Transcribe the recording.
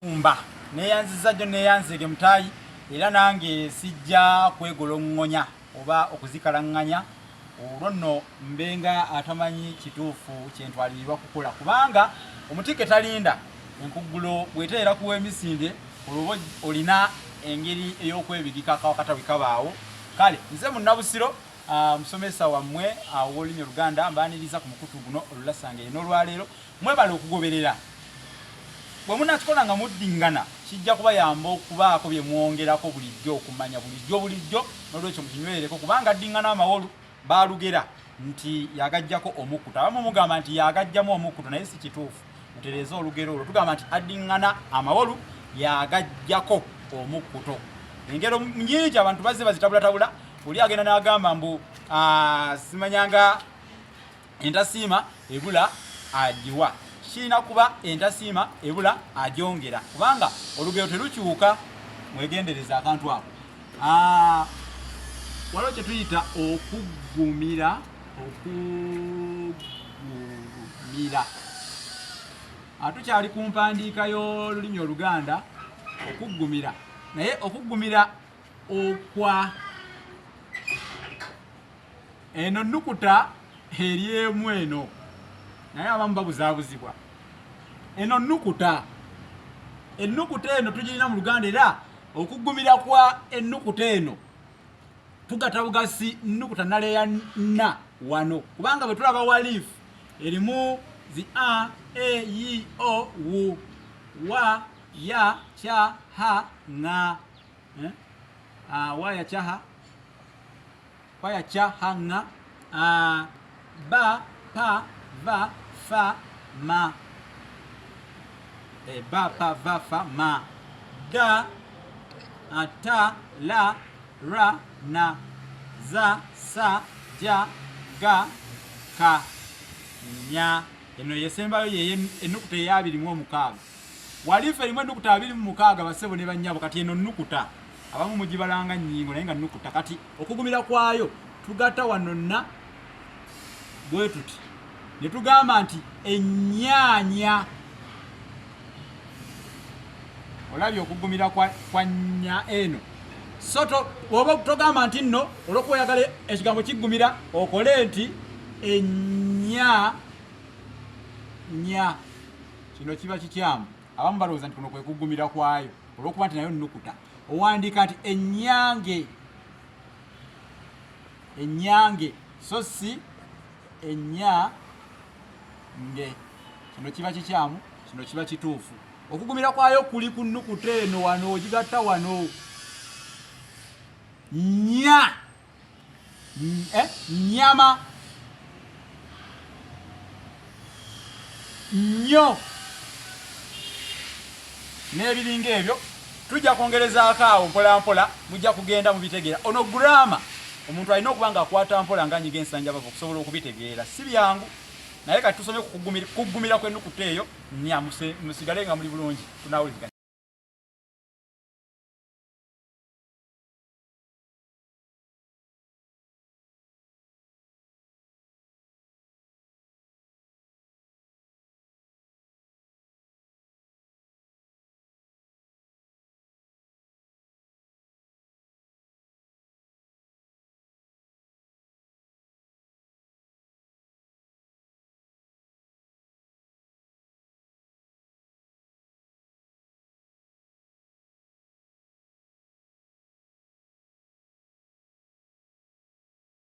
Mba neyanziza jjo neyanzeege mutaayi, era nange sijja kwegolongonya oba okuzikalaŋŋanya, olwo nno mbe nga atamanyi kituufu kyentwalirirwa kukola, kubanga omutikke talinda enkuggulo bw'eteera ku w'emisinde, olwo oba olina engeri ey'okwebigika akawakata bwe kabaawo. Kale nze Munnabusiro, omusomesa wammwe ow'olulimi Oluganda, mbaaniriza ku mukutu guno olulasangeye n'olwaleero. Mwebale okugoberera. Bwe munakikola nga muddingana, kijja kubayamba okubaako bye mwongerako bulijjo, okumanya bulijjo bulijjo. N'olwekyo mukinywerereko, kubanga addingana amawolu baalugera nti yagajjako omukkuto. Abamu mugamba nti yagajjamu omukkuto, naye si kituufu. Mutereeze olugero olwo. Tugamba nti addingana amawolu yagajjako omukkuto. Engero nyingi abantu bazze bazitabulatabula. Oli agenda n'agamba mbu simanyanga entasiima ebula agiwa. Kirina kuba entasiima ebula agyongera, kubanga olugero terukyuka. Mwegendereza akantu ako. Waliwo kye tuyita okuggumira. Okuggumira, tukyali ku mpandiika y'olulimi Oluganda, okuggumira. Naye okuggumira okwa eno nnukuta eri emu eno, naye abamu babuzaabuzibwa. Eno nnukuta, ennukuta eno tugirina mu Luganda, era okuggumira kwa ennukuta eno tugata bugasi nnukuta nnala eya nna wano, kubanga bwe tulaba waliifu erimu zi a, e, i, o, u, wa, ya, kya, ha, ŋa, eh? Wa, ya, kya, ha, wa, ya, kya, ha, ŋa, ba, pa, va, fa, ma, ba, pa, va, fa, ma, da, ta, la, ra, na, za, sa, ja, ga, ka, nya. Eno yesembayo ye ennukuta eya 26. Waliifu erimu ennukuta 26, bassebo ne bannyabo. Kati eno nnukuta abamu mugibalanga nnyingo, naye nga nnukuta. Kati okugumira kwayo tugatta wano nna bwe tuti ne tugamba nti ennyaanya. Olabye okugumira kwa nnya eno? So oba togamba nti nno olwokuba oyagala ekigambo kiggumira okole nti ennya nya, kino kiba kikyamu. Abamu balowooza nti kuno kwe kuggumira kwayo olwokuba nti nayo nnukuta. Owandiika nti ennyange, ennyange, so si ennyange. Kino kiba kikyamu, kino kiba kituufu. Okugumira kwayo kuli ku nnukuta eno wano, ogigatta wano nya, nyama, nnyo n'ebiringa ebyo. Tujja kwongerezaako awo mpola mpola, mujja kugenda mubitegeera. Ono grammar omuntu alina okuba nga akwata mpola nga anyiga ensanjabavu okusobola okubitegeera. Si byangu, naye kati tusomye ku kuggumira kw'ennukuta eyo nya. Musigale nga muli bulungi, tunawuliziganya.